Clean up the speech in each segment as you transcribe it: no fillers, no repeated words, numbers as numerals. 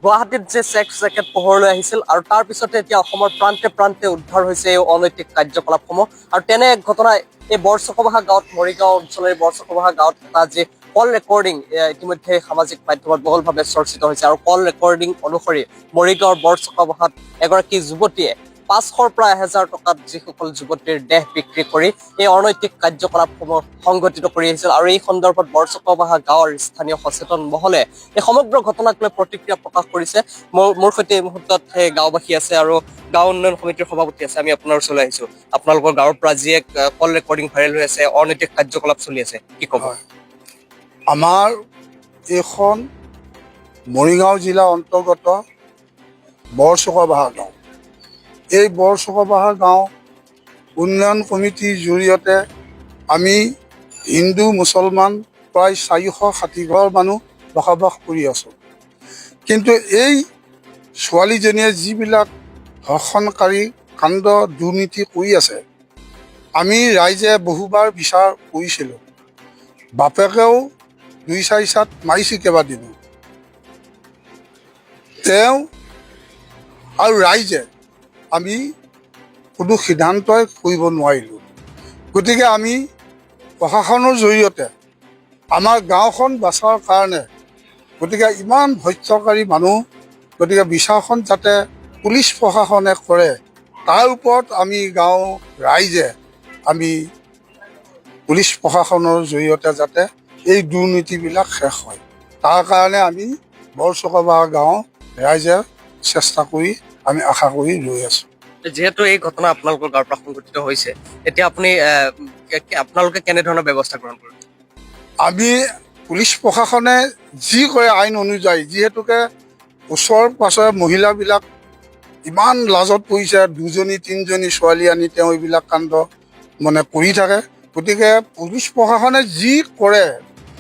গুৱাহাটীত যে sex racket পোহৰলৈ আহিছিল আৰু তাৰ পিছতে এতিয়া অসমৰ প্ৰান্তে প্ৰান্তে উদ্ধাৰ হৈছে এই অনৈতিক কাৰ্যকলাপসমূহ। আৰু তেনে এক ঘটনা এই বৰচকবাহা গাঁৱত, মৰিগাঁও অঞ্চলৰ এই বৰচকবাহা গাঁৱত এটা যি কল ৰেকৰ্ডিং ইতিমধ্যে সামাজিক মাধ্যমত বহুলভাৱে চৰ্চিত হৈছে। আৰু কল ৰেকৰ্ডিং অনুসৰি মৰিগাঁৱৰ বৰচকবাহাত এগৰাকী যুৱতীয়ে 500ৰ পৰা 1000 টকাত যিসকল যুৱতীৰ দেহ বিক্ৰী কৰি এই অনৈতিক কাৰ্যকলাপসমূহ সংঘটিত কৰি আহিছিল। আৰু এই সন্দৰ্ভত বৰচকবাহা গাঁৱৰ স্থানীয় সচেতন মহলে এই সমগ্ৰ ঘটনাক লৈ প্ৰতিক্ৰিয়া প্ৰকাশ কৰিছে। মোৰ সৈতে এই মুহূৰ্তত সেই গাঁওবাসী আছে আৰু গাঁও উন্নয়ন সমিতিৰ সভাপতি আছে। আমি আপোনাৰ ওচৰলৈ আহিছো। আপোনালোকৰ গাঁৱৰ পৰা যি এক কল ৰেকৰ্ডিং ভাইৰেল হৈ আছে, অনৈতিক কাৰ্যকলাপ চলি আছে, কি ক'ব? হয়। আমাৰ এইখন মৰিগাঁও জিলাৰ অন্তৰ্গত বৰচকবাহা গাঁও। এই বৰচকবাহা গাঁও উন্নয়ন কমিটিৰ জৰিয়তে আমি হিন্দু মুছলমান প্ৰায় 460 ঘৰ মানুহ বসবাস কৰি আছোঁ। কিন্তু এই ছোৱালীজনীয়ে যিবিলাক ধৰ্ষণকাৰী কাণ্ড দুৰ্নীতি কৰি আছে, আমি ৰাইজে বহুবাৰ বিচাৰ কৰিছিলোঁ। বাপেকেও দুই চাৰি চাট মাৰিছে কেইবাদিনো। তেওঁ আৰু ৰাইজে আমি কোনো সিদ্ধান্তই কৰিব নোৱাৰিলোঁ। গতিকে আমি প্ৰশাসনৰ জৰিয়তে আমাৰ গাঁওখন বচাৰ কাৰণে, গতিকে ইমান ভ্ৰষ্টকাৰী মানুহ, গতিকে বিচাৰখন যাতে পুলিচ প্ৰশাসনে কৰে, তাৰ ওপৰত আমি গাঁও ৰাইজে আমি পুলিচ প্ৰশাসনৰ জৰিয়তে যাতে এই দুৰ্নীতিবিলাক শেষ হয়, তাৰ কাৰণে আমি বৰচকবাহা গাঁও ৰাইজে চেষ্টা কৰি আমি আশা কৰি ৰৈ আছোঁ। যিহেতু এই ঘটনা আপোনালোকৰ গাঁৱৰ পৰা সংঘটিত হৈছে, এতিয়া আপুনি আপোনালোকে কেনেধৰণৰ ব্যৱস্থা গ্ৰহণ কৰিব? আমি পুলিচ প্ৰশাসনে যি কৰে আইন অনুযায়ী, যিহেতুকে ওচৰ পাছৰে মহিলাবিলাক ইমান লাজত পৰিছে, দুজনী তিনিজনী ছোৱালী আনি তেওঁ এইবিলাক কাণ্ড মানে কৰি থাকে। গতিকে পুলিচ প্ৰশাসনে যি কৰে,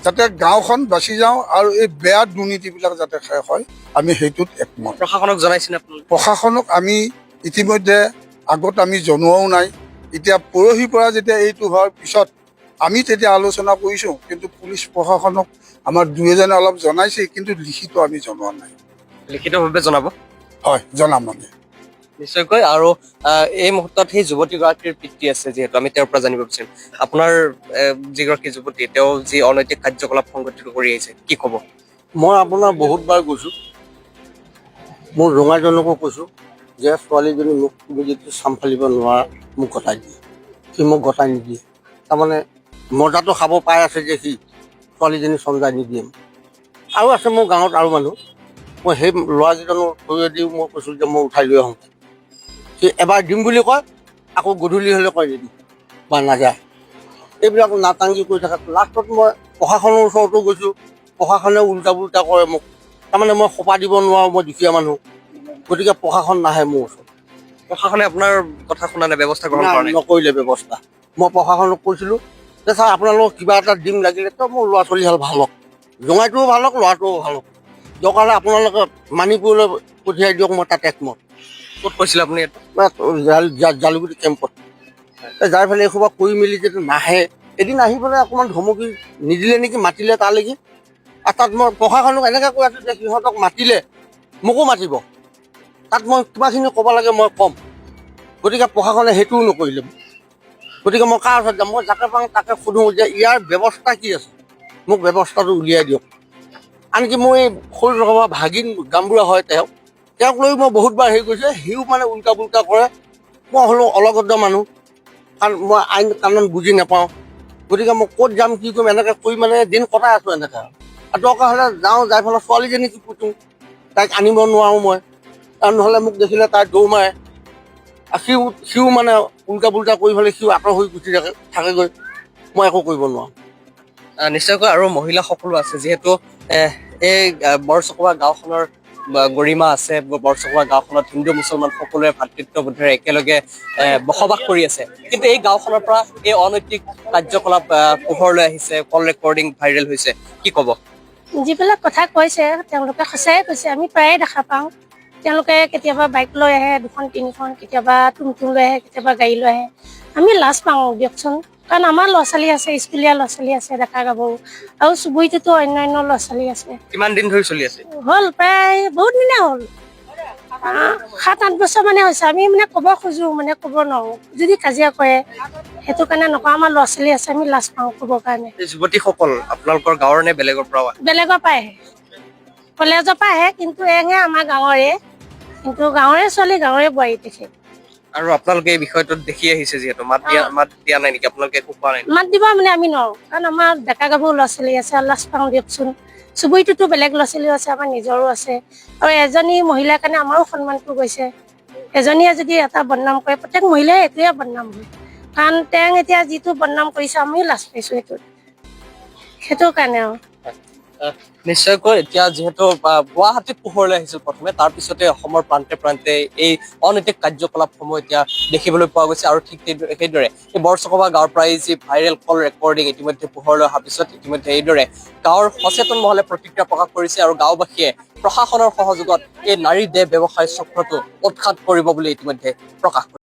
যাতে গাঁওখন বাচি যাওঁ আৰু এই বেয়া দুৰ্নীতিবিলাক যাতে শেষ হয়, আমি সেইটোত একমত। প্ৰশাসনক জনাইছেনে আপোনালোকে? প্ৰশাসনক আমি ইতিমধ্যে আগত আমি জনোৱাও নাই। এতিয়া পৰহিৰ পৰা যেতিয়া এইটো হোৱাৰ পিছত আমি তেতিয়া আলোচনা কৰিছোঁ, কিন্তু পুলিচ প্ৰশাসনক আমাৰ দুই এজনে অলপ জনাইছে, কিন্তু লিখিত আমি জনোৱা নাই। লিখিতভাৱে জনাব? হয়, জনাম আমি। নিশ্চয়কৈ। আৰু এই মুহূৰ্তত সেই যুৱতীগৰাকীৰ পিতৃ আছে, যিহেতু আমি তেওঁৰ পৰা জানিব বিচাৰিম। আপোনাৰ যিগৰাকী যুৱতী, তেওঁ যি অনৈতিক কাৰ্যকলাপ সংঘটিত কৰি আহিছে, কি ক'ব? মই আপোনাৰ বহুতবাৰ গৈছোঁ। মোৰ জোঁৱাইজনকো কৈছোঁ যে ছোৱালীজনী মোক তুমি যদি চম্ভালিব নোৱাৰা, মোক গতাই দিয়ে। সি মোক গতাই নিদিয়ে। তাৰমানে মজাটো খাব পাই আছে যে সি ছোৱালীজনী চমজাই নিদিয়ে। আৰু আছে মোৰ গাঁৱত আৰু মানুহ। মই সেই ল'ৰাকেইজনৰ থ্ৰুৱেদিও মই কৈছোঁ যে মই উঠাই লৈ আহোঁ। সি এবাৰ দিম বুলি কয়, আকৌ গধূলি হ'লে কয় নিদিওঁ বা নাযায়। এইবিলাক নাটাংকি কৰি থাকে। লাষ্টত মই প্ৰশাসনৰ ওচৰতো গৈছোঁ। প্ৰশাসনে উল্টা পুল্টা কৰে মোক। তাৰমানে মই সোপা দিব নোৱাৰোঁ, মই দুখীয়া মানুহ। গতিকে প্ৰশাসন নাহে মোৰ ওচৰত। প্ৰশাসনে আপোনাৰ কথা শুনা নাই, ব্যৱস্থা গ্ৰহণ কৰা নাই? নকৰিলে ব্যৱস্থা। মই প্ৰশাসনক কৈছিলোঁ যে ছাৰ, আপোনালোকক কিবা এটা দিম লাগিলে তো মোৰ ল'ৰা ছোৱালীহাল ভাল হওক, জোঁৱাইটোও ভাল হওক, ল'ৰাটোও ভাল হওক। দৰকাৰ হ'লে আপোনালোকে মাণিপুৰলৈ পঠিয়াই দিয়ক, মই তাত একমত। ক'ত কৈছিলে আপুনি এইটো? জালুগুৰি কেম্পত। এই যাই পেলাই এইসোপা কৰি মেলি যেতিয়া নাহে, এদিন আহি পেলাই অকণমান ধমকি নিদিলে নেকি, মাতিলে তালৈকে। আৰু তাত মই প্ৰশাসনক এনেকৈ কৈ আছোঁ যে সিহঁতক মাতিলে মোকো মাতিব, তাত মই কিমানখিনি ক'ব লাগে মই ক'ম। গতিকে প্ৰশাসনে সেইটোও নকৰিলে। গতিকে মই কাৰ ওচৰত যাম? মই যাকে পাওঁ তাকে সোধোঁ যে ইয়াৰ ব্যৱস্থা কি আছে, মোক ব্যৱস্থাটো উলিয়াই দিয়ক। আনকি মই এই সৰু ৰকমৰ ভাগিন গামবুঢ়া হয় তেওঁ, তেওঁক লৈ মই বহুতবাৰ হেৰি কৰিছোঁ। সিও মানে উল্টা পুল্টা কৰে। মই হ'লেও অলগদ্ধ মানুহ, কাৰণ মই আইন কানুন বুজি নাপাওঁ। গতিকে মই ক'ত যাম, কি কৰিম, এনেকৈ কৰি মানে দিন কটাই আছোঁ এনেকৈ। আৰু দৰকাৰ হ'লে যাওঁ, যাই পেলাই ছোৱালীজনী কি পুতোঁ, তাইক আনিব নোৱাৰোঁ মই, কাৰণ নহ'লে মোক দেখিলে তাই দৌৰ মাৰে। আৰু সিও মানে উল্টা পুল্টা কৰি পেলাই সিও আঁতৰ হৈ গুচি থাকেগৈ। মই একো কৰিব নোৱাৰোঁ। নিশ্চয়কৈ। আৰু মহিলাসকলো আছে, যিহেতু এই বৰচকোৱা গাঁওখনৰ গৰিমা আছে। বৰচকোৱা গাঁওখনত হিন্দু মুছলমান সকলোৱে ভাতৃত্ববোধেৰে একেলগে বসবাস কৰি আছে। কিন্তু এই গাঁওখনৰ পৰা এই অনৈতিক কাৰ্যকলাপ পোহৰলৈ আহিছে, কল ৰেকৰ্ডিং ভাইৰেল হৈছে, কি ক'ব? যিবিলাক কথা কৈছে তেওঁলোকে সঁচাই কৈছে। আমি প্ৰায়ে দেখা পাওঁ, তেওঁলোকে কেতিয়াবা বাইক লৈ আহে দুখন তিনিখন, কেতিয়াবা টুমটুম লৈ আহে, কেতিয়াবা গাড়ী লৈ আহে। আমি লাজ পাওঁ দিয়কচোন। কাৰণ আমাৰ ল'ৰা ছোৱালী আছে, স্কুলীয়া ল'ৰা ছোৱালী আছে, ডেকা গাভৰু, আৰু চুবুৰীটোতো অন্যান্য ল'ৰা ছোৱালী আছে। কিমান দিন ধৰি চলি আছে? হ'ল প্ৰায় বহুত দিনে হ'ল, 7-8 বছৰ মানে হৈছে। আমি মানে ক'ব খোজো, মানে ক'ব নোৱাৰো, যদি কাজিয়া কৰে সেইটো কাৰণে নকওঁ। আমাৰ ল'ৰা ছোৱালী আছে, আমি লাজ পাওঁ ক'বৰ কাৰণে। এই যুৱতীসকল আপোনালোকৰ গাঁৱৰ নে বেলেগৰ পৰাও আহে? বেলেগৰ পৰা আহে, কলেজৰ পৰা আহে, কিন্তু এহে আমাৰ গাঁৱৰে, কিন্তু গাঁৱৰে ছোৱালী, গাঁৱৰে বোৱাৰী তেখেত। আৰু আপোনালোকে এই বিষয়টোত দেখি আহিছে যিহেতু মাত দিয়া নাই নেকি? আপোনালোকে একো কোৱা নাই নেকি? মাত দিব মানে আমি নোৱাৰো, কাৰণ আমাৰ ডেকা গাভৰু ল'ৰা ছোৱালী আছে, লাজ পাওঁ দিয়কচোন। চুবুৰীটোতো বেলেগ ল'ৰা ছোৱালীও আছে, আমাৰ নিজৰো আছে, আৰু এজনী মহিলাৰ কাৰণে আমাৰো সন্মানটো গৈছে। এজনীয়ে যদি এটা বদনাম কৰে, প্ৰত্যেক মহিলাই এইটোৱে বদনাম হয়। কাৰণ তেওঁ এতিয়া যিটো বদনাম কৰিছে, আমিও লাজ পাইছো সেইটোত, সেইটো কাৰণে আৰু। নিশ্চয়কৈ এতিয়া যিহেতু গুৱাহাটীত পোহৰলৈ আহিছিল প্ৰথমে, তাৰ পিছতে অসমৰ প্ৰান্তে প্ৰান্তে এই অনৈতিক কাৰ্যকলাপসমূহ এতিয়া দেখিবলৈ পোৱা গৈছে। আৰু ঠিক সেইদৰে এই বৰচকবা গাঁৱৰ পৰা এই যি ভাইৰেল কল ৰেকৰ্ডিং ইতিমধ্যে পোহৰলৈ অহাৰ পিছত ইতিমধ্যে এইদৰে গাঁৱৰ সচেতন মহলে প্ৰতিক্ৰিয়া প্ৰকাশ কৰিছে আৰু গাঁওবাসীয়ে প্ৰশাসনৰ সহযোগত এই নাৰী দেহ ব্যৱসায় চক্ৰটো উৎখাত কৰিব বুলি ইতিমধ্যে প্ৰকাশ কৰিছে।